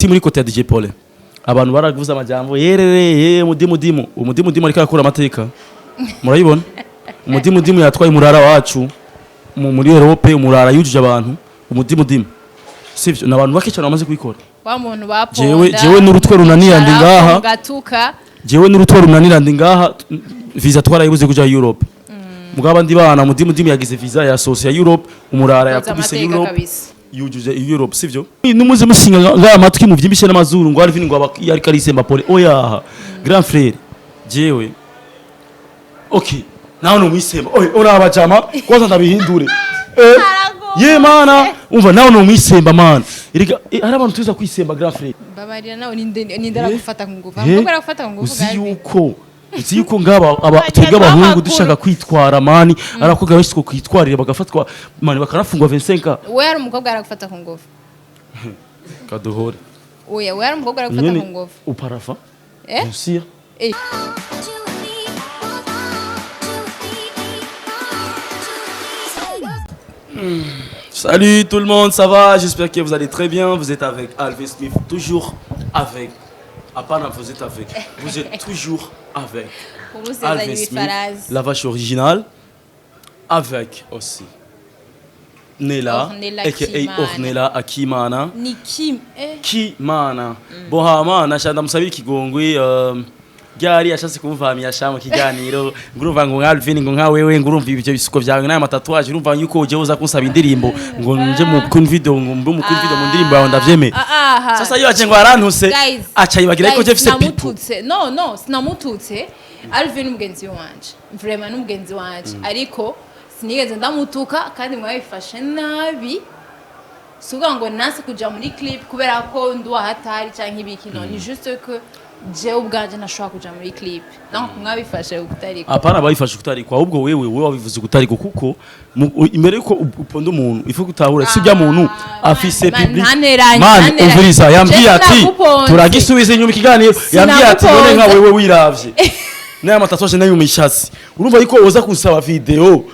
Muri côté ya DJ Paul, abantu baravuze amajambo yerere ye mudimu dimu. Umudimu dimu ariko arakora amateka, murayibona. Umudimu dimu yatwaye umurara wacu muri Europe, umurara yujuje abantu. Umudimu dimu, sivyo? Ni abantu bake cyane bamaze kubikora. Wa muntu baponda. Jewe n'urutwe runanira ndi ngaha. Gatuka. Jewe n'urutwe runanira ndi ngaha, visa twarayibuze kuja Europe. Mugabo abandi bana, mudimu dimu yagize visa ya sose ya Europe, umurara yakubise amateka Europe kabisa. Yujuje Europe, sivyo? Numuze mushinga ngaha amatwi muvyimbishe n'amazuru ngo Alvin ngo yariko arisemba pole. Oya, grand frère, jewe okay, nawe numwisemba. Oye, uraba jama, kwanza ndabihindure. Ye mana, umva, nawe numwisemba mana. Erega hari abantu tuza kwisemba, grand frère. Mbabarira, nawe ninde aragufata ku ngufu? Eh? Umukobwa aragufata ku ngufu? Uzi Galvin? yuko uzi yuko ngaba aba twebwe abahungu amakuru. Dushaka kwitwara mani, ari abakobwa benshi two kwitwarira bagafatwa mani, bakanafungwa 25. We, hari umukobwa aragufata ku ngufu? Kaduhore. Oya, we, hari umukobwa aragufata nyene ku ngufu? Uparafa. Eh? Bien sûr. Eh. 2, 3, 1, 2, 3, 1, 2, 3. Salut tout le monde, ça va? J'espère que vous allez très bien. Vous êtes avec Alvin Smith, toujours avec. Apana, vous êtes avec. Vous êtes toujours avec Umusezanyi Alvin Smith, w'ifarasi. La vache originale, avec aussi Nella, Ornella aka Kimana. Ornella Akimana. Ni Kim eh. Kimana. Bohama, nashanda musabira ikigongwe ryari yashatse kumvamya sha mu kiganiro, ngo urumva ngo nka Alvin, ngo nka wewe, ngo urumva ibyo bisuko byawe n'aya ma tatouage, urumva yuko uje uza kunsaba indirimbo ngo nje mu kun video, ngo mbe mu kun video mu ndirimbo yawe, ndavyemeye. Ah, aha. Sasa iyo aje ngo arantuse, Guys, aca yibagira ko guys, je mfise people. Sinamututse, no, sinamututse. Alvin ni umugenzi wanje, vraiment ni umugenzi wanje, ariko sinigeze ndamutuka kandi mwabifashe nabi. Si ukuvuga ngo nanse kuja muri clip kubera ko ndi uwahatari canke ibiki, no, ni juste que jewe ubwanje ntashobora kuja muri clip, donc mwabifashe kutariko. Apana, bayifashe kutariko, ahubwo wewe wabivuze kutariko, kuko imbere yuko uponda umuntu ifu gutahura si bya muntu afise man, public. ntaneranye, Man, ntaneranye. umviriza, yambwiye Je ati sinaguponze. Turagisubiza inyuma ikiganiro. Yambwiye ati none nka Sinaguponze. wewe wiravye n'aya ma tatouage n'ayo mishatsi, urumva yuko woza kunsaba video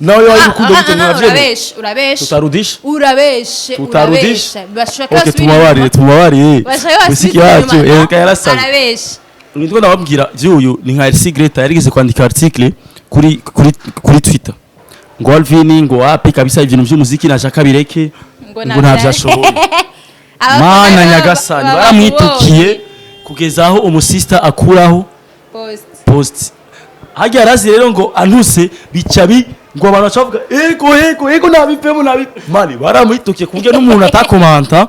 nawe yawe urukundo gute? Mwavyemeye? Urabeshe, urabeshe. Tutarudisha. Urabeshe. Tutarudisha. Urabeshe, bashaka Okay, tumubabarire, tumubabarire. bashaka Musiki basubire wacu inyuma. eh yarasabye. Arabeshe. Nitwo ndababwira by'uyu ni nka Elsie Greta yarigeze kwandika article kuri Twitter ngo Alvin ngo wapi kabisa, ibintu by'umuziki nashaka bireke, Ngo ngo ntavyo ashoboye. Mana nyagasani, baramwitukiye kugeza aho umusista akuraho post. Post hajya arazi rero ngo antuse bica bi ngo abantu baca bavuga ego ego ego, nabivemo nabi mani. Baramwitukiye ku buryo n'umuntu atakomanta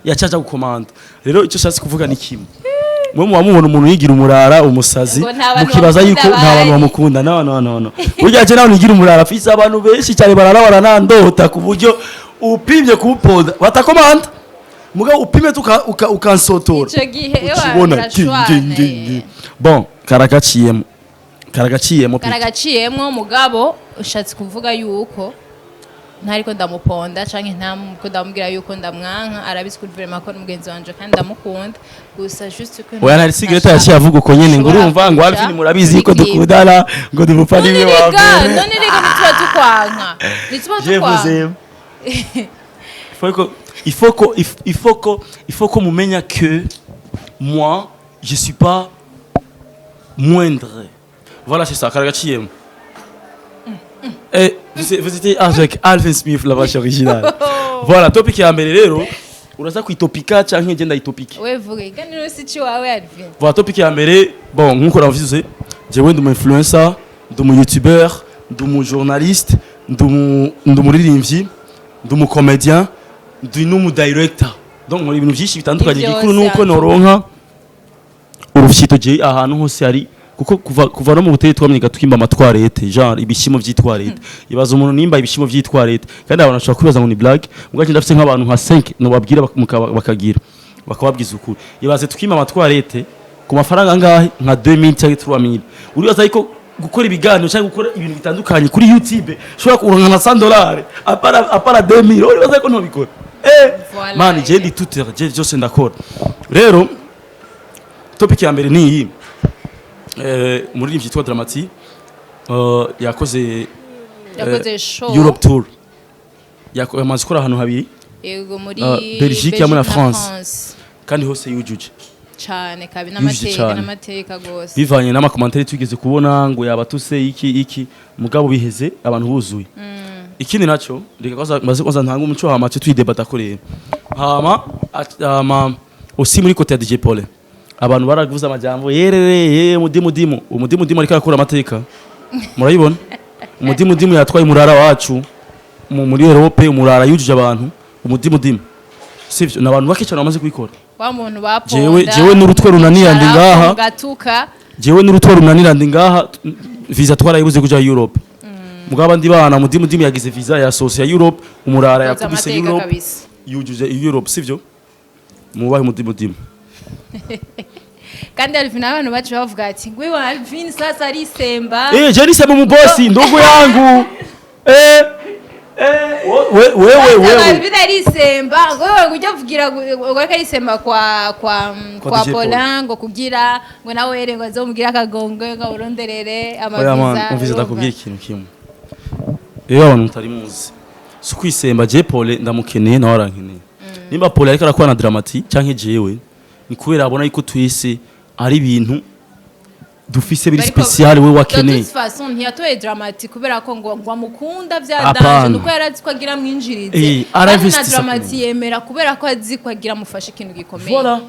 yacaja gukomanta. Rero icyo shatse kuvuga ni kimwe: mwe muba mubona umuntu yigira umurara, umusazi, Ngo nta bantu mukibaza yuko bamukunda. Nta bantu Bahari. bamukunda. No, no, no, no, burya je nawe nigira umurara, afise abantu benshi cyane barara baranandota, ku buryo upimye kuwuponda batakomanta, mugabo upimye ukansotora Ico gihe ewa, ukibona urashwana, ngi, ngi, ngi. eh. Bon, karagaciyemo, karagaciyemo pe. Karagaciyemwo, mugabo ushatse kuvuga yuko ntariko ndamuponda canke ntariko ndamubwira yuko ndamwanka. Arabizi ko vraiment ko n'umugenzi wanje kandi ndamukunda, gusa juste ko Oya, ntari sigareta yaciye avuga uko nyene ngo Nshobora urumva ngo kuja Alvin murabizi yuko muri clip. dukundana, ngo dupfa None nimwe rega wa mbere. None rega ntituba tukwanka, ntituba Je vous tukwanka. aime. Il faut que mumenya que moi je suis pas moindre. Voilà, c'est ça, karagaciyemo. Eh, vous étiez avec Alvin Smith, la vache originale. Voilà, topic ya mbere rero uraza kuyitopika canke ngenda yitopike? We vuga, iganiro si ciwawe, Alvin. Voilà, topic ya mbere. Bon, nkuko navuze, jewe ndi umu influencer, ndi umu youtuber, ndi umu journaliste, ndi umuririmbyi, ndi umu comédien, ndi n'umu director, donc nkora ibintu byinshi bitandukanye. Ni Igikuru byose, nuko noronka urufyito. Je ahantu hose hari, kuko kuva no mu buteri twamenye twimba ama toilette, genre ibishimo vy'i toilette. Ibaza umuntu nimba ibishimo vy'i toilette, kandi abantu bashobora kwibaza ngo ni blague. Ubwo ndafise nk'abantu nka 5 no babwira bakagira bakababwiza ukuri. Ibaze twimba ama toilette ku mafaranga angahe? Nka 2000 cyangwa 3000. Uribaza ariko gukora ibiganiro cyangwa gukora ibintu bitandukanye kuri YouTube ushobora kuronka nka $100 apara 2000, uribaza ko ntobikora? Eh. Voilà. Man, je ndi tout, je byose ndakora. Rero topic ya mbere ni iyi: umuririmbyi yitwa Dramati yakoze Yakoze show. Europe tour. Yamaze gukora ahantu habiri. Yego, muri Belgique hamwe na France. Kandi hose yujuje. Cane kabi. Yujuje N'amateka. cane. N'amateka gose. Bivanye n'ama commentaires twigeze kubona ngo yabatuse iki iki, mugabo biheze abantu buzuye. Ikindi naco, reka kwanza maze kwanza ntanga umuco, hama cyo tuyidebata ko rero hama hama aussi muri côté ya DJ Paul, abantu baravuze amajambo yerere ye mudimu dimu, umudimu dimu ariko arakora amateka. Murayibona, umudimu dimu yatwaye umurara wacu muri Europe, umurara yujuje abantu, umudimu dimu, sivyo? N'abantu bake cyane bamaze kubikora. Wa muntu baponda. Jewe n'urutwe runanira ndi ngaha. Gatuka. Jewe n'urutwe runanira ndi ngaha, visa twarayibuze kuja Europe. Mugabo abandi bana, mudimu dimu yagize visa ya sose ya Europe, umurara Yakoze yakubise amateka Europe kabisa. Yujuje Europe, sivyo? Mubahe mudimu dimu. Kandi Alvin, abantu bacu bavuga ati ngwiwe Alvin sasa arisemba. Eh, je nisema mubosi ndugu yangu, eh eh, wewe wewe. Alvin arisemba, ngo wewe ngo ujya kugira ngo ariko arisemba kwa Kwa kwa DJ Paul. Paulin, ngo kugira ngo nawe were ngo azomugire akagongwe ngo aburonderere Oya man, ama visa. umvise, ndakubwira ikintu kimwe rero, abantu mutari muzi, si ukwisemba. Je Paul ndamukeneye, nawe arankeneye. Nimba Paul ariko arakora na Dramati canke jewe, ni kubera abona yuko twese ari ibintu dufise biri spécial we wakeneye. De toute façon ntiyatoye Dramati kubera ko ngo amukunda vya Apana. danger, nuko yarazi ko agira mwinjirize. Eh, Kandi na arainvestisa. Dramati yemera kubera ko azi ko agira amufashe ikintu gikomeye. Voilà.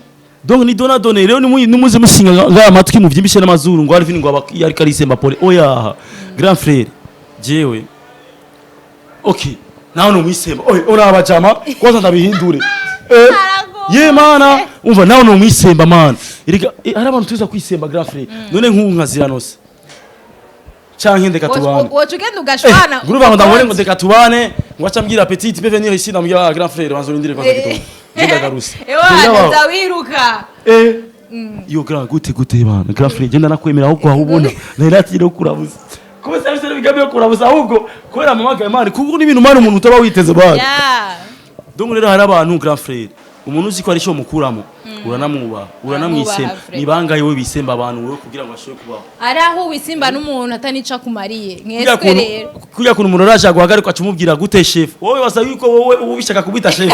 Donc ni dona donne rero, nimuze mushinga ngaya amatwi muvyimbishe n'amazuru ngo Alvin ngo yariko arisemba Paul. Oya grand frère, jewe okay, nawe numwisemba. Oye, uraba jama, kwanza ndabihindure, eh ye mana, umva, nawe numwisemba mana. Erega hari abantu tuza kwisemba, grand frère. None nk'ubu nkazira nose canke ndeka tubane? Woca ugenda ugashwana. Nguruva ngo ndabone ngo ndeka tubane, ngo aca ambwira: "Petit, tu peux venir ici." Ndamubwira: "Ah, grand frère, banza urindire kwanza kidogo, ngenda garuse." Ewa, nza wiruka. Eh yo grand, gute gute bana, grand frère, genda nakwemera ahubwo aho ubona nari natire kurabuza kuba service n'imigambi yo kurabuza, ahubwo kubera amamagaye mani, kuko n'ibintu mani umuntu utaba witeze bana. Donc rero hari abantu, grand frère, umuntu uzi ko ari cyo mukuramo, uranamwubaha, uranamwisemba. Uramwubaha, frère. Ni bangahe we bisemba abantu wowe kugira ngo ashobore kubaho? Ari aho wisimba n'umuntu atanica kumariye Kurya mweswe rero. Kurya kuntu umuntu araje guhagarika acumubwira gute chef, wowe wasa yuko wowe uba ubishaka kumwita chef,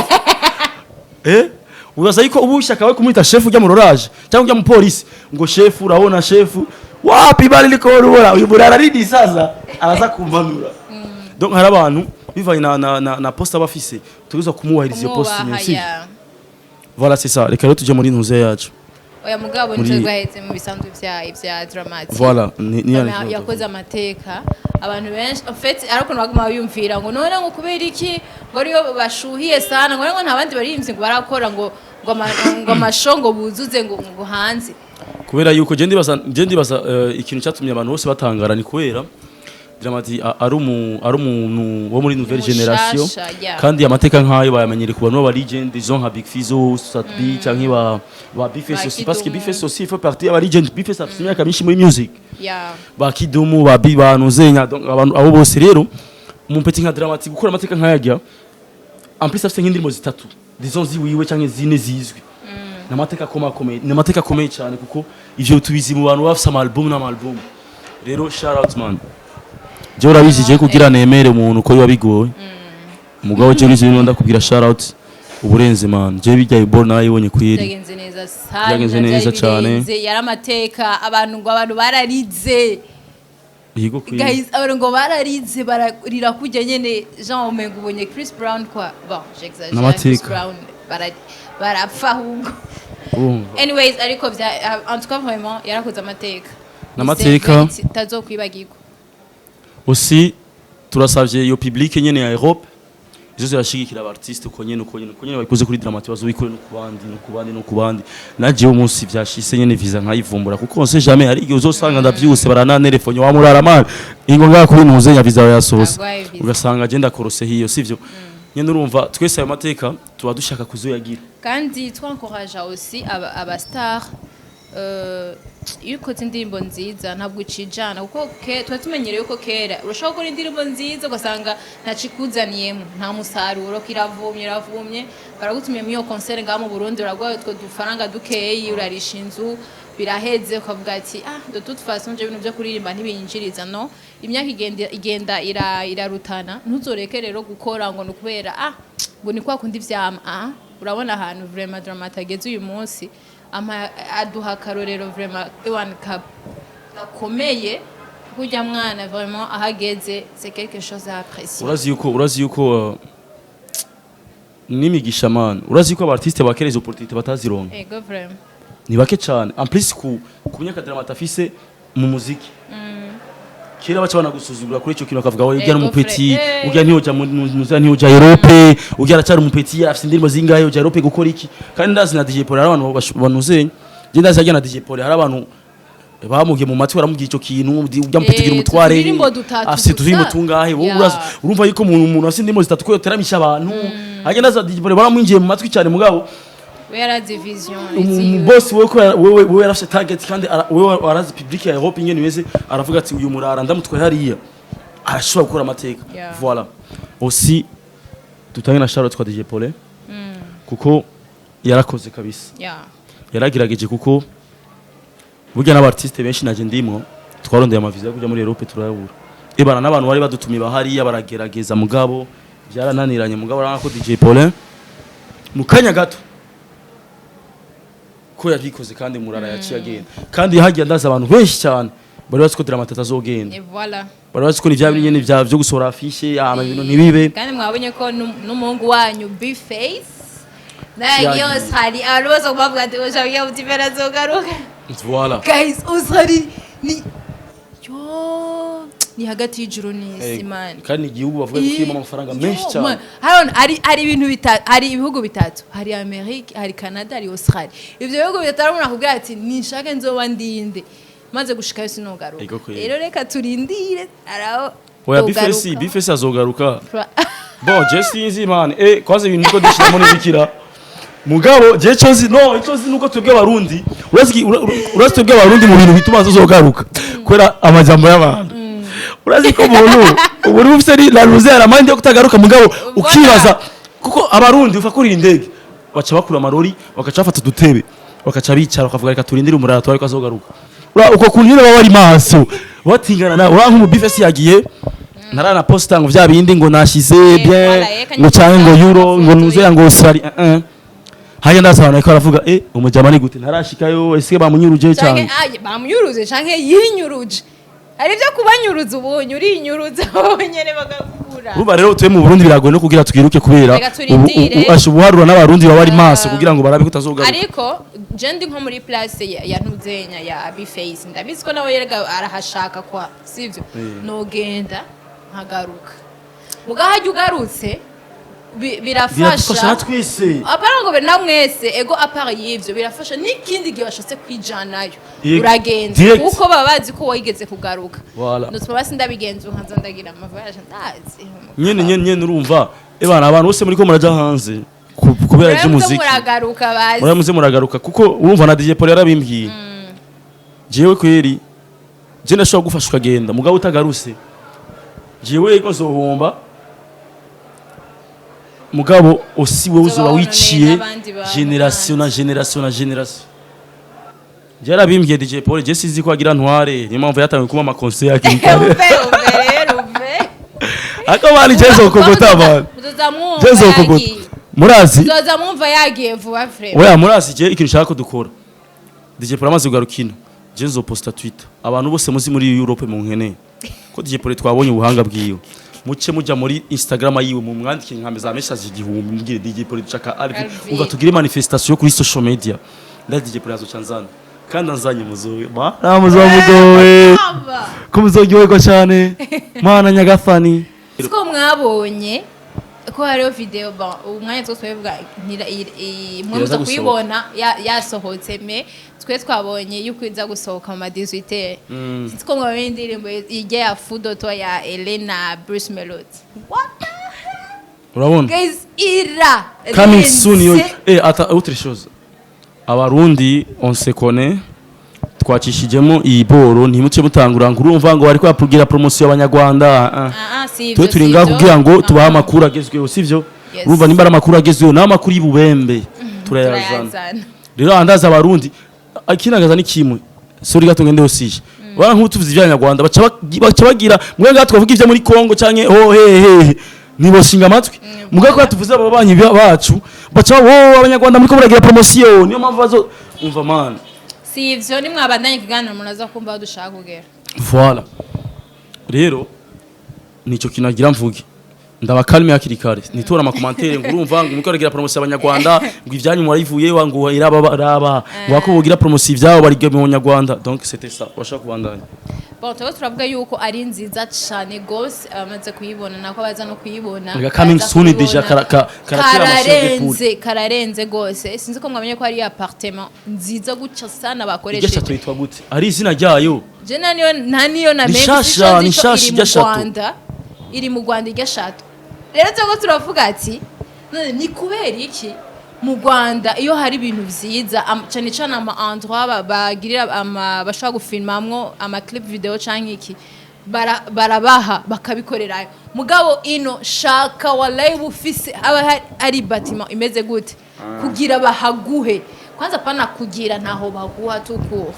eh ubaza yuko uba ubishaka we kumwita chef, ujya mu roraje cyangwa ujya mu polisi ngo chef, urabona chef wapi bari liko urubora uyu murara nini sasa araza kumpanura. Donc hari abantu bivanye na poste aba afise, tuza kumwubahiriza iyo poste Kumwubaha, nyene, sivyo? Ya. Voilà, c'est ça. Reka rero tujye muri ntuze yacu. Oya mugabo, nico rwaheze mu bisanzwe vya Dramati. Voilà, ni Yakoze amateka. Abantu benshi, en fait, ari ukuntu baguma biyumvira ngo none ngo kubera iki ngo ariyo bashuhiye sana, ngo nta bandi baririmbyi ngo barakora ngo amasho ngo buzuze ngo hanze. Kubera yuko je ndibaza ikintu cyatumye abantu bose batangara ni kubera Dramati ari umuntu wo muri nouvelle Mushasha, génération. Yeah. Kandi amateka nk'ayo bayamenyere ku bantu b'aba legend, disons nka Big Fizzo, Sat-B canke ba Bface Ba aussi, parce que Kidumu. Bface aussi il fait partie y'aba legend. Bface afite imyaka myinshi muri music. Ba Kidumu, ba Bi, ba Nuzenya, donc abantu abo bose rero, umu petit nka Dramati gukora amateka nk'ayajya, en plus afite nk'indirimbo zitatu, disons ziwiwe canke zine zizwi, ni amateka akomeye, ni amateka akomeye cyane, kuko ivyo tubizi mu bantu bafise ama album n'ama album. Rero shout out man. Je urabizi, je kugira nemere umuntu ko biba bigoye, umugabo je urizi ibintu, ndakubwira shout out uburenze man. Je bijya ibor narayibonye kwiri. Byagenze neza sana. Byagenze neza Byari cane. birenze, yari amateka. Abantu ngo abantu bararize. Yego kwiri. Guys, abantu ngo bararize, bararira kujya nyene, Jean, umenga ubonye Chris Brown quoi. Bon, j'exagère. N'amateka. Chris Brown barapfa ahubwo. Urumva. Anyways, ariko bya en tout cas vraiment yarakoze amateka. N'amateka. Tazokwibagirwa. Aussi turasavye iyo public nyene ya Europe izo zirashigikira aba artiste uko nyene babikoze kuri Dramati, bazobikore no kubandi, no kubandi, no kubandi. Naje umunsi vyashise nyene visa nkayivumbura, kuko on sait jamais, hari igihe uzosanga ndavyuse barananelefonye: "Wa murara man, ingo ngaha kuri ntuze nya visa yasohose." Agwaye visa. Ugasanga agenda korose hiyo, sivyo nyene? Urumva twese ayo mateka tuba dushaka kuzoyagira. Kandi twankoraja aussi aba star, iyo ukoze indirimbo nziza ntabwo ucijana, kuko tuba tumenyereye ko kera urashobora gukora indirimbo nziza ugasanga ntacikuzaniyemo, nta musaruro, kiravumye iravumye, baragutumiye muri iyo concert ngaha mu Burundi, baraguha utwo dufaranga dukeyi, urarisha inzu, biraheze, ukavuga ati: "Ah, de toute façon je ibintu byo kuririmba ntibinjiriza." No imyaka igenda irarutana, ntuzoreke rero gukora ngo ni ukubera ah ngo ni kwa kundi vyama ah. Urabona ahantu vraiment Drama T ageze uyu munsi, ama aduha akarorero vraiment ewan gakomeye. Kurya mwana vraiment ahageze, c'est quelque chose à apprécier. Urazi yuko n'imigisha man, urazi yuko aba artiste bakereza opportunité batazironka. Ego, vraiment. Ni bake cyane. En plus ku myaka Drama T afise mu muziki, kera baca banagusuzugura kuri icyo kintu, bakavuga ngo ujya Ego, n'umu petit, frère. ujya ntiyoja muza, ntiyoja Europe, ujya aracyari umu petit, afite indirimbo zingahe, ujya Europe gukora iki? Kandi ndazi na DJ Paul hari abantu banuzenya. Je ndazi ajya na DJ Paul hari abantu bamugiye mu matwi, baramubwiye icyo kintu: ujya mu petit, gira umutware, uturirimbo dutatu afite uturirimbo gusa. tungahe wowe? Yeah. Urumva yuko umuntu afite indirimbo zitatu ko yoteramisha abantu. Hajya ndazi DJ Paul baramwinjiye mu matwi cyane, mugabo We yarazi vision umu boss wewe ko wewe yarafite target, kandi wewe warazi public ya Europe ingene imeze, aravuga ati: "Uyu murara ndamutwaye hariya arashobora gukora amateka." Voilà, aussi dutange na Charlotte kwa DJ Paul, kuko yarakoze kabisa. Yaragerageje, kuko burya n'aba artiste benshi naje ndimwo twarondeye ama visa yo kuja muri Europe turayabura. Ibana n'abantu bari badutumiye bahariya baragerageza, mugabo byarananiranye. Mugabo urabona ko DJ Paul mu kanya gato ko yabikoze, kandi murara yaciye agenda. Kandi hagiye ndaza abantu benshi cyane bari bazi ko Drama T atazogenda. Et voilà. Bari bazi ko ni vya nyene vya byo gusohora affiche ama ibintu ntibibe. Kandi mwabonye ko n'umuhungu wanyu B-Face naye Yagiye. yose hari abantu bose bavuga ati ushaka mutimera azogaruka. Voilà. Guys, Australie ni yo ni hagati y'ijuru n'isi, man. Kandi ni igihugu bavuga ko kirimo amafaranga menshi Yo, cyane. man. Hano hari ibintu bitatu, hari ibihugu bitatu: hari Amerika, hari Canada, hari Australia. Ivyo bihugu bitatu arabona akubwira ati ninshake nzoba ndinde maze gushikayo sinogaruka. Ego kweli. Rero reka turindire araho. Oya, tugaruka. B-Face azogaruka. Bon, je sinzi man, kwanza ibintu niko dishiramo n'ibikira, mugabo je cyo nzi no icyo nzi nuko twebwe abarundi, urazi twebwe abarundi mu bintu bituma azogaruka kubera amajambo y'abantu. Urazi ko umuntu ubu uri ufite ni la ruzera amande yo kutagaruka, mugabo ukibaza kuko abarundi ufa kurira indege baca bakura amarori, bakaca bafata udutebe, bakaca bicara, bakavuga: "Reka turindire umurara tubaye ko azogaruka." Uko kuntu nyine baba bari maso batingana nawe. Ura nk'umu B-Face yagiye ntarana posta ngo vya bindi ngo nashize bien voilà, yeka ngo canke ngo euro ngo amafoto nuze ngo Australie, hajya ndaza abantu bariko baravuga: "Umujama ni gute ntarashikayo? Ese bamunyuruje?" Canke Canke bamunyuruze canke yinyuruje. Hari ibyo kubanyuruza, ubonye urinyuruza wowe nyene bagakura. Urumva rero tuwe mu Burundi biragoye no kugira twiruke kubera Reka turindire. asha ubuharura n'abarundi baba bari maso kugira ngo barabe ko utazogaruka. Ariko je ndi nko muri place ya ntuzenya ya B-Face, ndabizi ko nawe yerega arahashaka kwa sivyo, nogenda nkagaruka. Mugahajya ugarutse biradufasha birafasha na twese. Apara ngo na mwese, ego, à part y'ivyo birafasha n'ikindi gihe washatse kwijanayo. Yego, Uragenda direct. kuko baba bazi ko wigeze kugaruka. Voilà. Nutuma basi ndabigenza nkaza ndagira ama voyage ndazi. Nyene urumva ebana abantu bose muri ko muraja hanze kubera Muramuze iby'umuziki, muragaruka bazi. Muramuze muragaruka, kuko urumva na DJ Paul yarabimbwiye: "Jewe kweri je ndashobora gufasha ukagenda, mugabo utagaruse jewe ego nzohomba, mugabo osi wewe uzoba uzoba wononeye wiciye n'abandi bantu génération na génération na génération." Je yarabimbwiye DJ Paul. Je sizi ko agira ntware, niyo mpamvu yatangiye kuma ama conseil hakiri kare. Uve rero uve. Ariko bani je nzokogota abantu. Muzoza mwumva Je nzokogota. yagiye. Murazi. Muzoza mwumva yagiye vuba vraiment. Oya, murazi je ikintu nshaka ko dukora. DJ Paul amaze kugaruka ino, je nzoposta Twitter: abantu bose muzi muri Europe mu nkeneye ko DJ Paul twabonye ubuhanga bwiwe, muce muja muri Instagram yiwe mu mwandike nka za message 1000, mubwire DJ Paul dushaka Alvin. Alvin. Umva, tugire manifestation kuri social media nda DJ Paul azoca nzana, kandi anzanye muzowe mana muzomugowe Aba. ko muzoryoherwa cyane mana nyagafani. Siko mwabonye ko hariho video? Bon, umwanya twose twabivuga mwe Iraza muza gusohoka. kuyibona yasohotse, mais twe twabonye yuko iza gusohoka mu ma 18. Siko mwabonye indirimbo ijya ya Fudoto ya Elena Bruce Melody? What the Urabona. guys, ira Coming soon yo. renze. Ata autre chose, abarundi on se connaît, twacishijemo iyi boro, ntimuce mutangura ngo urumva ngo bariko bapugira promotion y'abanyarwanda. Ah, ah, si Twe ivyo, turi si ngaho ivyo. kugira ngo tubahe Ah, amakuru agezweho, sivyo? Yes. Urumva nimba ari amakuru agezweho n'amakuru y'ibubembe turayazana. Turayazana. Rero andaza abarundi akinagaza ni kimwe, sorry gato ngende hosije bara nk'ubu tuvuze iby'abanyarwanda baca bagira mwe ngaha twavuga ibyo muri Kongo canke ho he he ntiboshinga amatwi, mugabo ko tuvuze abo banyi bacu. Baca wo abanyarwanda muri ko muragira promotion, niyo mpamvu bazo umva man. Si ivyo, nimwabandanya ikiganiro munaza kumva aho dushaka kugera. Voilà, rero nico kinagira mvuge, ndabakalme hakiri kare, nitora ama commentaire ngo urumva ngo muriko aragira promotion abanyarwanda, ngo ivyanyu murayivuye wa, ngo iraba raba, ngo ako bogira promotion ivyabo bari mu banyarwanda. Donc c'était ça, washaka kubandanya. Bon, turiko turavuga yuko ari nziza cane gose. Abamaze kuyibona nako baza no kuyibona. Nga coming Baza soon kuyibona. Déjà karatera amashure de poule. Kararenze, kararenze gose. Sinzi ko mwamenye ko ari appartement nziza gutya sana Iryo bakoresheje. château yitwa gute? Ari izina ryayo? Je nta niyo, nta niyo namenye. Ni shasha, ni shasha Iri mu irya château. Rwanda, iri mu Rwanda irya château. Rero turiko turavuga ati none ni kubera iki mu Rwanda iyo hari ibintu vyiza, cane cane ama endroit bagirira ama bashobora gufilmamwo ama clip video canke iki, barabaha bakabikorerayo, mugabo ino shaka wallahi bufise aba ari bâtiment imeze gute kugira bahaguhe kwanza, pana kugira ntaho baguha tukura.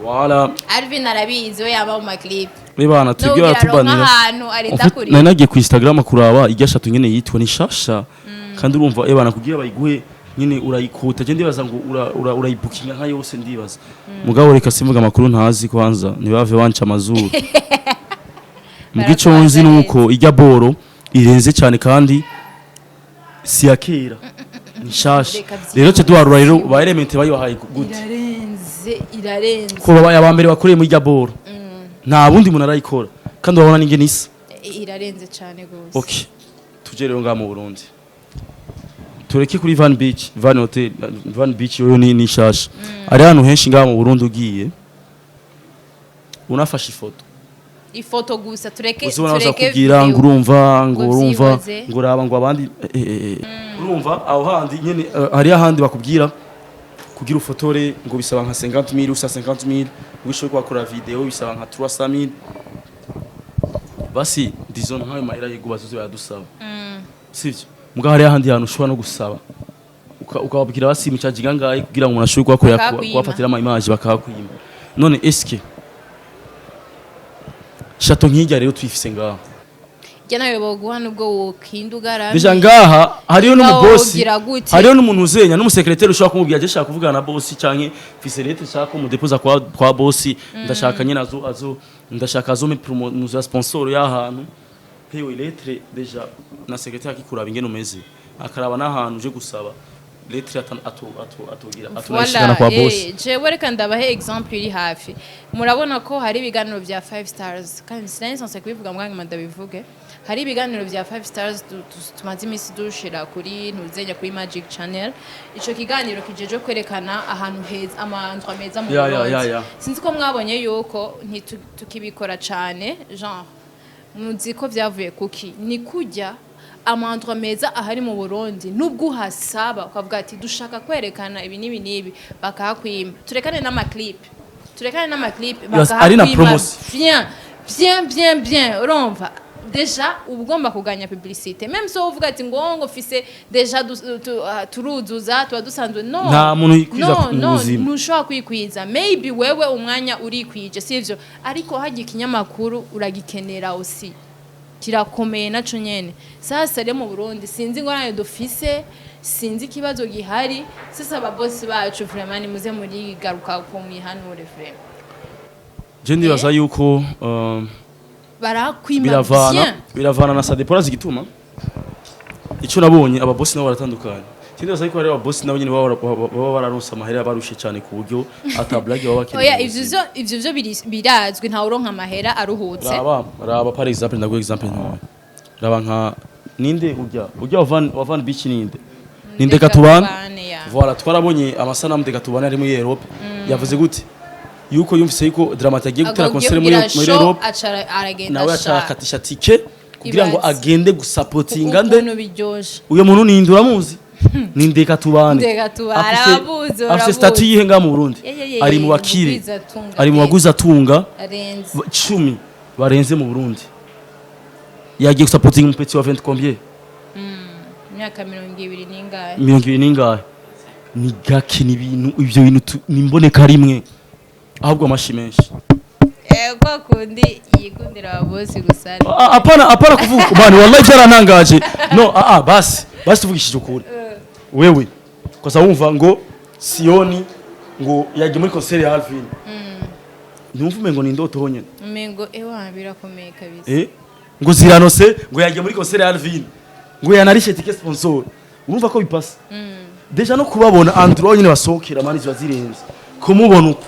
Voilà. Alvin arabizi, we yaba mu ma clip. Bana twebwe Nubwira baratubanira. ahantu arinda En fait, kurira. nari nagiye ku Instagram kuraba irya château nyene yitwa, ni shasha kandi urumva bana kugira bayiguhe nyene urayikota. Je ndibaza ngo urayibukinga nka yose, ndibaza. Mugabo reka simvuga amakuru ntazi, kwanza ntibave banca amazuru. Mugico nzi Barakubaza. Nuko irya boro irenze cyane kandi si ya kera, ni shasha. Reka vyihuse. Rero cyo duharura rero ba Element bayibahaye gute? Irarenze, irarenze. Ko babaye aba mbere bakoreye muri irya boro, nta bundi muntu arayikora kandi urabona n'ingene isa. Irarenze cyane gose. Okay, tuje rero ngaha mu Burundi, tureke kuri Van Beach, Van Hotel, Van Beach yo ni shasha. Ari ahantu henshi ngaha mu Burundi ugiye unafashe ifoto, Ifoto gusa, tureke uzibona baza tureke kubwira ngo video. Urumva ngo Ngo urumva vyihoze. ngo raba ngo abandi urumva aho handi nyene, hari ahandi bakubwira kugira ufotore ngo bisaba nka 50000, usa 50000, wishoboye kuhakora video bisaba nka 300000. Basi disons nkayo mahera yego bazoze bayadusaba, sivyo? Mugabo hari ahandi hantu ushobora no gusaba ukababwira basi mucajiga ngahe kugira ngo umuntu ashobore kuhakorera, Bakakwima. kuhafatira ama image, bakahakwima. None eske château nk'irya rero tuyifise ngaha? Jya nawe boguha nubwo wokinda ugaramye. Déjà ngaha hariyo n'umubosi, Wogira gute? hariyo n'umuntu uzenya n'umusekreteri ushobora kumubwira je shaka kuvugana na bosi canke mfise lettre shaka ko mudepoza kwa bosi, ndashaka nyene azo ndashaka azome promo muza sponsor y'ahantu. Hewe, lettre déjà na secrétaire akikuraba ingene umeze, akaraba n'ahantu uje gusaba lettre, atu atu atugira atunayishikana kwa Voilà, bosi. Jewe reka ndabahe exemple iri hafi. Murabona ko hari ibiganiro vya Five Stars, kandi sinari nsanzwe kubivuga mbwa ndabivuge. Hari ibiganiro vya Five Stars tumaze iminsi dushira kuri ntuzenya kuri Magic Channel. Ico kiganiro kijeje kwerekana ahantu heza, amantu meza mu Ya, Burundi. ya. Sinzi ko mwabonye yuko ntitukibikora cane, genre muzi ko vyavuye kuki? Ni kujya amandwa meza ahari mu Burundi, nubwo uhasaba ukavuga ati dushaka kwerekana ibi n'ibi n'ibi, bakahakwima. Turekane n'ama clip, turekane n'ama clip. Yes, ari na promotion. Bien, bien, bien, bien. Urumva déjà uba ugomba kuganya publicité, même so uvuga ati ngo fise déjà turuzuza, tuba dusanzwe no. Nta muntu yikwiza no, mu no, buzima. Ntushobora kwikwiza. Maybe wewe umwanya urikwije, sivyo? Ariko hajya ikinyamakuru uragikenera aussi, kirakomeye naco nyene. Sasa rero mu Burundi sinzi ingorane dufise, sinzi ikibazo gihari. Sasa ababosi bacu vraiment nimuze murigaruka ko mwihanure vraiment. Je ndibaza yuko Barakwima. Biravana. Bien. Biravana na Sadepora zigituma icyo nabonye ababosi nabo baratandukanye. Sindibaza yuko hari ababosi nabo nyine baba bararonse amahera barushe cyane ku buryo ata blague baba bakeneye Oya, mu ivyo buzima. Ivyo birazwi, ntawe uronka amahera aruhutse. Raba par exemple, ndaguha exemple ntoya. Raba nka ninde ujya wa Van Beach, ninde Katubana. Katubane, ya. Voilà, twarabonye amasanamu de Katubane ari muri Europe. Yavuze gute yuko yumvise yuko Dramati agiye gutera Agiye concert muri kugira muri show, Europe, aca aragenda nawe ashaka. aca tike kugira ngo Ibaze. agende gusapotinga nde? Ukuntu biryoshe. Uyo muntu ninde? Uramuzi? Ni Ndekatubane. Ndekatubane, arabuzi, Afise urabuzi. statut yihe ngaha mu Burundi? Ye, ye, ye, Ari mu bakire, mugwizatunga ari mu pe. baguzatunga Arenze. 10 barenze mu Burundi. Yagiye gusapotinga umupetsi wa 20 combien? Imyaka 20 n'ingahe. 20 n'ingahe. Ni gake, ni ibintu ivyo bintu ni imboneka rimwe, ahubwo amashi menshi. Kwa kundi yikundira ababosi gusa. Apana, apana kuvuga bani, wallahi byarantangaje. No, basi basi, tuvugishije ukuri. Wewe ukaza wumva ngo Siyoni ngo yagiye muri concert ya Alvin, ntiwumva umengo ni indoto honyine? Umengo ewa birakomeye kabisa. Ngo ziranose ngo yagiye muri concert ya Alvin, ngo yanarishe ticket sponsor, urumva ko bipasa déjà no kubabona endroit nyine basohokera, man, ziba zirenze kumubona uko.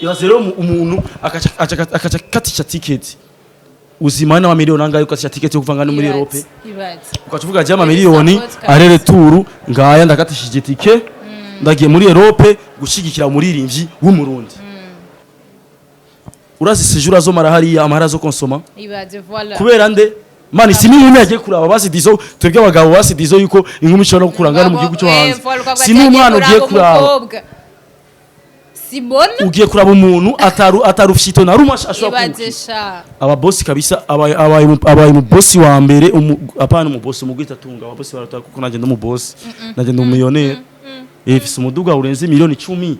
Ibaze rero umuntu akaca katisha ticket uzima n'ama miliyoni angahe, ukatisha ticket yo kuva ngano muri Europe, Ibaze. ukaca uvuga ati amamiliyoni Support kabisa. aller-retour ngaya, ndakatishije tike, ndagiye muri Europe gushigikira umuririmbyi w'Umurundi. Urazi séjour azomara hariya, amahera azo konsoma? Ibaze, voilà. Kubera nde, man? Si n'inkumi yagiye kuraba basi, dizo twebwe abagabo basi, dizo yuko inkumi ishobora no gukura ngano mu gihugu cyo hanze. Si n'umwana ugiye kuraba, Sibona. ugiye kuraba umuntu atarufyito na rumwe ashobora Ibaze kuwukira. sha. Ababosi kabisa, abaye umubosi wa mbere, apana umubosi umugwita atunga, ababosi barataka, kuko nanjye ndi umubosi, nanjye ndi umumillionaire. Fise umuduga urenze miliyoni 10,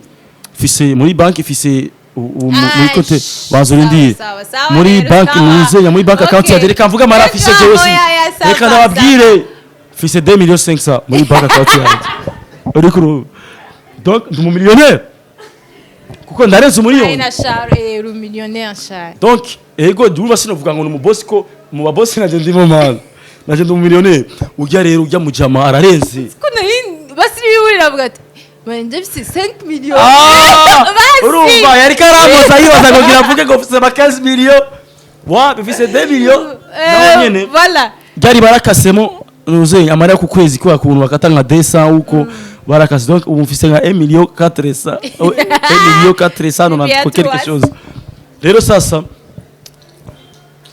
fise muri banki, fise muri côté bazurindire Sawa, sawa, muri rero, banki sawa. nuzenya muri banki account yanjye. Reka mvuge amara fise jewe si Oya, sawa, reka sawa. ndababwire, fise 2 millions 500 muri banki account yanjye uri kuru. Donc ndi umumillionaire kuko ndarenze umuriyoni. Aina sha, uri millionnaire sha. Donc ego, ndumva sinovuga ngo ni umubosi, ko mu babosi nanje ndimo, man, nanje ndi umumillionaire. Ujya rero ujya mujama ararenze. Ko nari basi biburira avuga ati manje mfise 5 millions. Ah, Basi. urumva yari karamuza yibaza ngo ngira avuge ngo mfise ama 15 millions, wa bifise 2 millions nawe nyene. Voilà. Byari barakasemo nuze amara ku kwezi kwa kuntu bakata nka 200 uko barakase. Donc ubu mfise nka 1 million 400, 1 million 490 quelque chose. Rero sasa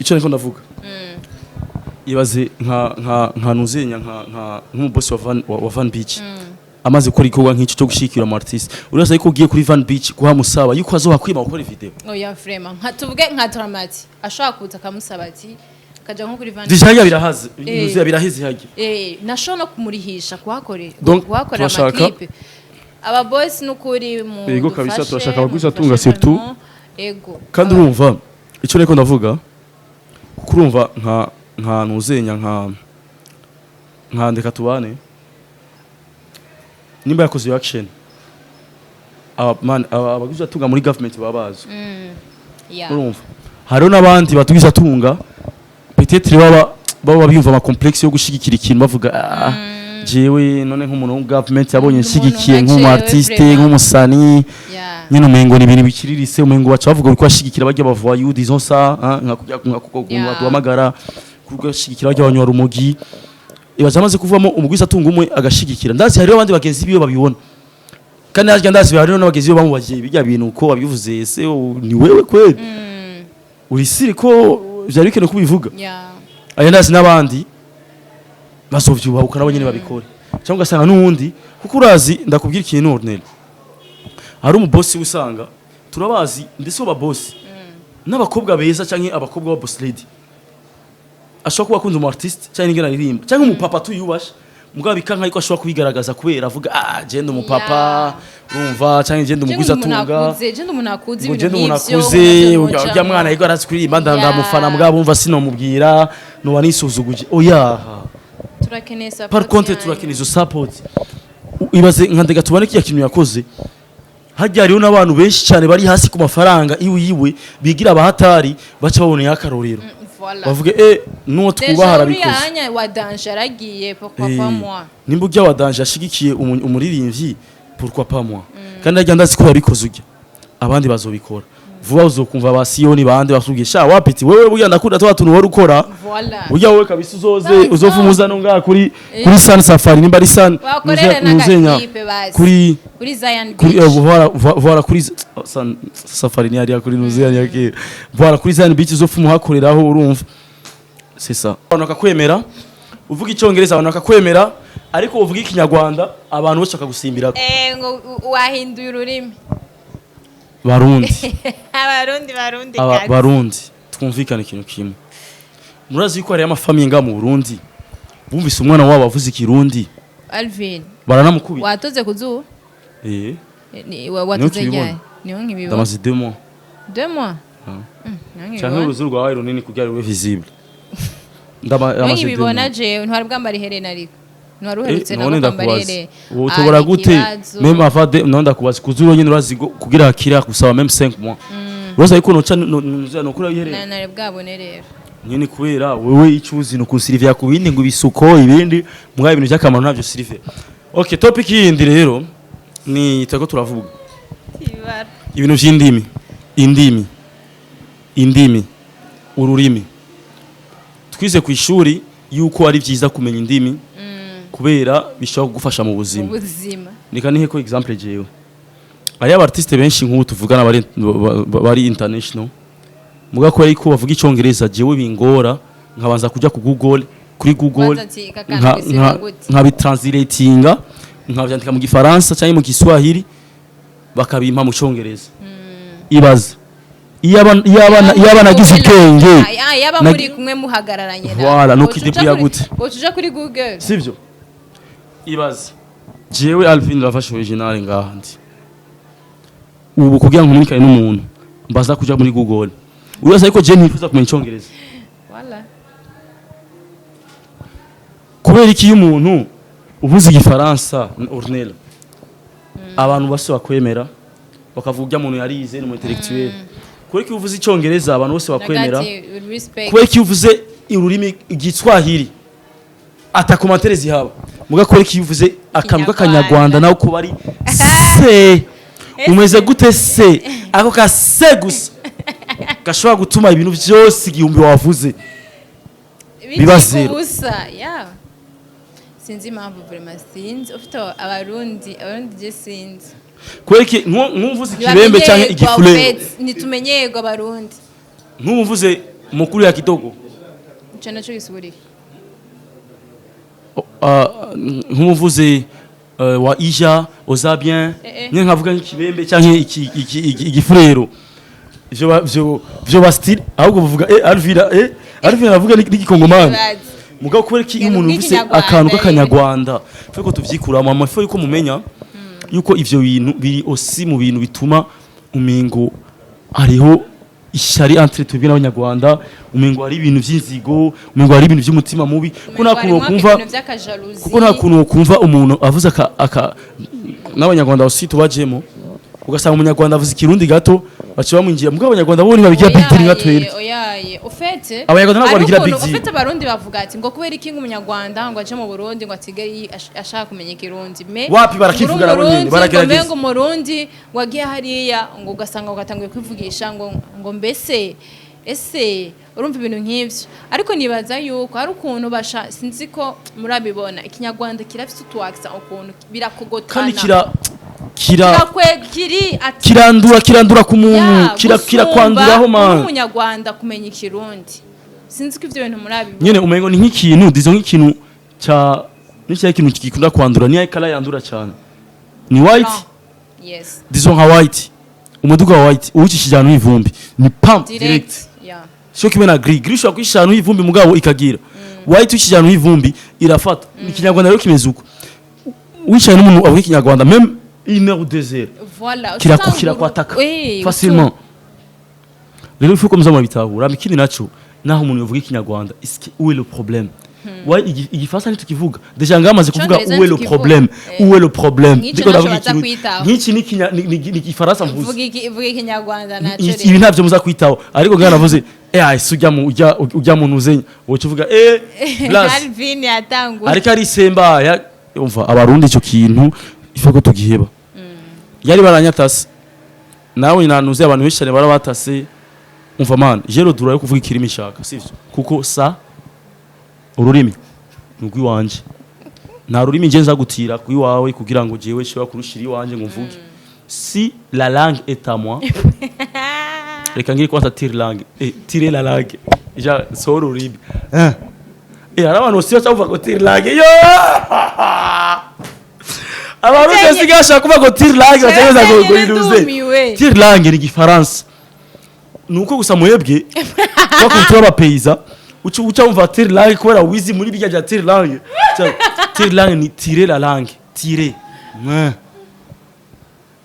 icyo niko ndavuga, ibaze nka nuzenya nka nk'umubosi wa Van Beach amaze gukora igikorwa nk'icyo cyo gushikira umu artiste, uraza yuko ugiye kuri Van Beach kuhamusaba yuko azohakwima gukora video? Oya, vraiment, nka tuvuge nka Dramati ashobora kuza akamusaba ati akaja nko kuri Van Déjà hajya birahaze. Nuzeya biraheze hajya. Nashobora no kumurihisha kuhakorera Donc, kuhakorera turashaka- amaclip. Aba boss n'ukuri mu Yego kabisa, dufashe, turashaka abagwiza mudufashe tunga surtout. vraiment. Ego. Kandi urumva icyo niko ndavuga, kuko urumva nka nuzenya nka ndeka tubane, nimba yakoze iyo action, aba man abaguzi atunga muri government baba bazi. Urumva hariho n'abandi batugize atunga, peut-être baba biyumva ama complexe yo gushigikira ikintu, bavuga: "Ah, jewe none nk'umuntu wo government yabonye Umuntu nshigikiye nka nk'umu jewe, artiste, vraiment. nk'umusani, nyine umengo ni ibintu bikiririse, umengo baca bavuga ko ashigikira bajya bavoyou, disons ça, hein, nka kujya nka kuko duhamagara kugashigikira bajya banywa rumogi." Ibaza amaze kuvamo umugwiza atunga umwe agashigikira, ndazi hariho abandi bagenzi biwe babibona, kandi harya ndazi hariho n'abagenzi biwe bamubagiye bijya bintu uko wabivuze: "Ese ni wewe kweli uri siri ko vyari bikenewe kubivuga?" Aya ndazi n'abandi bazovyubahuka nabo nyene babikore, cyangwa ugasanga n'uwundi, kuko urazi, ndakubwira ikintu Ornella, hari umubosi usanga turabazi, ndetse uwo babosi n'abakobwa beza cyangwa abakobwa ba boss lady, ashobora kuba akunze umu artiste cyangwa ingene aririmba cyangwa umupapa tuyubasha, mugabo bikanka yuko ashobora kubigaragaza kubera avuga: "Ah, genda umupapa, urumva, cyangwa genda umugwiza atunga." Genda umuntu akuze, Ngo ibintu genda umuntu nk'ivyo, akuze, umuntu ujya mwana yego arazi kuririmba, ndamufana, mugabo wumva sinomubwira noba nisuzuguje, oya. Turakeneye support Par contre yanyu. turakeneye izo support. Ibaze nka ndega tubone kiya kintu yakoze hajya, hariho n'abantu benshi cyane bari hasi ku mafaranga iwe iwe bigira abahatari, baca baboneye akarorero, Voilà. bavuge nuwo Déjà twubaha uriya arabikoze. anya wa danger aragiye, pourquoi pas moi? Nimba ujya wa danger ashigikiye umuririmbyi, pourquoi pas moi? Kandi harya ndazi ko yabikoze ujya, abandi bazobikora vuba, uzokumva ba Siyoni bande bakubwiye: "Sha wapiti wewe, burya ndakunda twa tuntu wari ukora." Voilà. Burya wowe kabisa uzoze uzova umuzano ngaha kuri Sun Safari, nimba ari Sun Bakorere nuzenya n'agaclip basi. Kuri Kuri Zion kuri Beach. Voilà, voilà, kuri Sun Safari ni hariya kuri nuzenya yake, voilà, kuri Zion Beach uzofa umuhakoreraho. Urumva, c'est ça, abantu bakakwemera uvuga Icyongereza, abantu bakakwemera, ariko uvuga Ikinyarwanda abantu bose bakagusimbira. Ngo wahinduye ururimi. Barundi, Abarundi, Barundi aba kazi. Barundi, twumvikane ikintu kimwe. Murazi yuko hariyo amafamille ngaha mu Burundi bumvise umwana wabo avuze Ikirundi Alvin, baranamukubita. Watoze kuzuba? Eh. Watoze Nkibibona. ryari? Niho nkibibona. Ndamaze 2 mois. 2 mois. Ah. Niho Canke nkibibona. uruzuru rwawe runini kugira rube visible. Niho Ndamaze 2 nkibibona mois. jewe ntwari bwambara iherena ariko. Ntiwari uherutse None nako kwambara ndakubaza, ihereni. utobora Ah, gute? ikibazo. Même avant de, none ndakubaza, kuzuro nyine urazi kugira hakira gusaba même 5 mois, urazi ariko noca nokura ihereni. Nari bwabone rero. Nyine kubera wewe icyo uzi ni ukusirivya ku bindi, ngo ibisuko ibindi mugabo ibintu by'akamaro ntabyo sirivya. Okay, topic yindi rero ni turiko turavuga Ibara. ibintu vy'indimi, indimi, indimi, ururimi. Twize ku ishuri yuko ari byiza kumenya indimi kubera bishobora kugufasha mu buzima. Ubuzima. Nika nihe ko exemple, jewe hariyo aba artiste benshi nk'ubu tuvugana bari international, muga kubera yuko bavuga Icongereza, jewe bingora, nkabanza kuja ku Google, kuri Google, Kwanza ati, "Kaka, bisigura gute?" nkabitranslatinga, nkavyandika mu Gifaransa cyangwa mu Giswahili, bakabimpa mu Congereza. Ibaze iyo aba nagize ubwenge Yaba muri kumwe muhagararanye. Voilà, nuko idebrouilla gute? Uca kuri Google. Sivyo? Ibaze jewe Alvin Lavache original ngaha ndi ubu, kugira ngo nkomunikane n'umuntu mbaza kuja muri Google. Uraza ariko je ntifuza kumenya Icongereza. Voilà. Kubera iki iyo umuntu uvuze Igifaransa, Ornella, abantu bose bakwemera, bakavuga ujya muntu yarize, ni umu intellectuel? Kubera ko iyo uvuze Icyongereza abantu bose bakwemera? Nagati, respect. Kubera ko iyo uvuze ururimi Igiswahili ata commentaire zihaba, muga kubera ko iyo uvuze akantu k'Akanyarwanda nawe kuba ari se umeze gute, se ako ka se gusa gashobora gutuma ibintu byose igihumbi wavuze biba Bicika zero. Ubusa ya sinzi impamvu, vraiment sinzi. Ufite Abarundi je sinzi. Kubera iki nk'uvuze Ikibembe cyangwa Igifurero? Ntitumenyerwa Abarundi. Nk'uvuze mukuru ya kidogo. Ico naco gisigurika. Nk'uvuze wa ija oza bien. Eh, eh. Nyine nkavuga nk'Ikibembe cyangwa Igifurero, ivyo ba style ahubwo bavuga Alvira aravuga n'Igikongomani. Bazi. Mugabo kubera ko iyo Ngeno umuntu uvuze bw'Ikinyarwanda, akantu k'Akanyarwanda, faut ko tuvyikuramo ama faut yuko mumenya yuko ivyo bintu biri aussi mu bintu bituma umengo hariho ishyari entre twebwe n'Abanyarwanda, umengo hari ibintu vy'inzigo, umengo hari ibintu vy'umutima mubi, ko nta kuntu wokumva ibintu vy'aka jalousie. Kuko nta kuntu wokumva umuntu avuze aka n'Abanyarwanda aussi tubajemo, ugasanga Umunyarwanda avuze Ikirundi gato, baca bamwinjira. Mugabo Abanyarwanda bo ntibabigira big deal nka twebwe. Oyaye, ufete Abanyarwanda ntabwo babigira big deal. Ufite Abarundi bavuga ati ngo kubera iki ngo Umunyarwanda ngo aje mu Burundi ngo atigere ashaka kumenya Ikirundi, me Wapi, barakivuga nabo nyene, ngo baragerageza. Ngo Umurundi ngo agiye hariya, ngo ugasanga ugatanguye kwivugisha ngo mbese ese urumva ibintu nk'ivyo. Ariko nibaza yuko hari ukuntu basha, sinzi ko murabibona, Ikinyarwanda kirafise utuwakisa ukuntu birakogotana. Kandi kira Kirakwegiri ati kirandura ku muntu. Ya, Kira gusumba kirakwanduraho man. Umunyarwanda kumenya Ikirundi, sinzi ko ivyo bintu murabibona. Nyene umengo ni nk'ikintu, disons nk'ikintu ca ni ikintu gikunda kwandura, ni kala yandura cyane ni white. Blanc. Yes. Disons nka white, umuduga wa white uwucishije ahantu h'ivumbi ni pam direct. Direct, yeah. Sio kimwe na gris. Gris ushobora kuyishyira ahantu h'ivumbi mugabo ikagira, white ucishije ahantu h'ivumbi irafata. Ikinyarwanda rero kimeze uko, wicaye n'umuntu avuga Ikinyarwanda même une heure ou 2 heures, Voilà. Kirakwataka Oui, facilement. Rero il faut comme ça murabitahura. Ikindi naco, naho umuntu yavuga Ikinyarwanda, est-ce que où est le problème? Ouais, Igifaransa ntitukivuga déjà, ngamaze kuvuga. Icongereza Où est le ntitukivuga. problème? Eh. Où est le problème? Nk'ico Ndiko naco ndavuga baza Ikirundi. kwitaho. Nk'iki ni Igifaransa mvuze. Vuga Ikinyarwanda naco. Ibi ntabyo muza kwitaho, ariko ngana navuze ese ujya mu ujya mu ntuzenya woca uvuga Blas Alvin yatanguye. Ariko arisemba ya umva Abarundi, icyo kintu ife ko tugiheba. Yari baranyatase nawe nanuze, abantu benshi cyane barabatase. Umva man, j'ai le droit yo kuvuga ikirimi nshaka, sivyo? Kuko sa ururimi ni urw'iwanje, nta rurimi nje nza gutira ku iwawe kugira ngo jewe nshobora kurushira iwanje ngo mvuge. Si la langue est à moi, reka ngire kwanza tire langue, tire la langue ja so ururimi. Hari abantu bose baca bavuga ngo tire langue yo, abantu bose basigaye bashaka kuvuga ngo tire langue, bategereza ngo iruze. Ndumiwe. Tire langue ni Igifaransa, ni uko gusa mwebwe twakuntu abapeyiza uca wumva tire langue kubera wizi muri bijya bya tire langue. Tire langue ni tirer la langue, tirer. Ouais.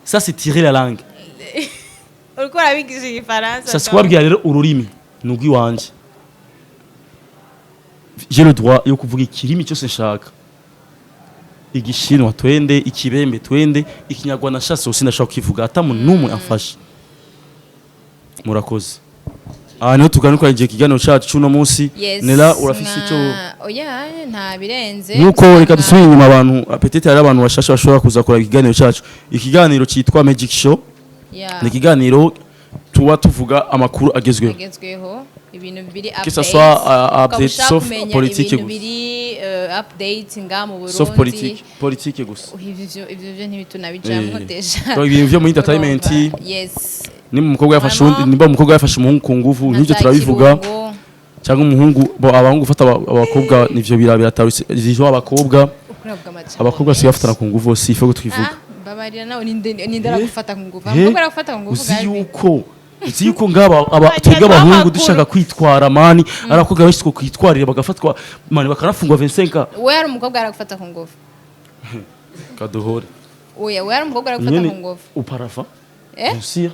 Ça c'est tirer la langue. Uriko urabigisha Igifaransa. Ça kubabwira rero, ururimi ni urw'iwanje, j'ai le droit yo kuvuga ikirimi cyose nshaka. Igishinwa twende, Ikibembe twende, Ikinyarwanda shase hose ndashobora kukivuga ata muntu n'umwe amfashe. Murakoze. Aha niho tugaruka igihe ikiganiro cyacu cy'uno munsi. Yes. Nera, urafise icyo? Oya, nta birenze. Nuko reka dusubire inyuma abantu, peut-être hari abantu bashasha bashobora kuza kuraba ikiganiro cyacu. Ikiganiro cyitwa Magic Show. Ni ikiganiro tuba tuvuga amakuru agezweho. Agezweho, ibintu biri Que ça soit, update, ushaka sauf kumenya politique ibintu gusa. biri update nga mu Burundi. Sauf politique, politique gusa. Ivyo ntibitunabijamwo déjà. Donc ibintu vyo muri entertainment. Urumva, yes. Nimba umukobwa yafashe Vraiment. uwundi, nimba umukobwa yafashe umuhungu ku nguvu, nk'ibyo Nka za turabivuga. Kirungo. Cyangwa umuhungu bo, abahungu gufata abakobwa nivyo biratarutse ijo abakobwa. Uravuga amajambo Abakobwa basigaye menshi. bafatana ku nguvu, si ifo twivuga. Ah, mbabarira nawe, ninde aragufata ku nguvu? Eh? Abakobwa aragufata ku nguvu? Uzi Gabi? yuko uzi yuko ngaba aba twebwe abahungu amakuru. dushaka kwitwara, man, ari abakobwa benshi kwitwarira bagafatwa, man, bakanafungwa 25. We, hari umukobwa aragufata ku nguvu? Kaduhore. Oya, we, hari umukobwa aragufata Nyene ku nguvu? Uparava. Eh? Bien sûr.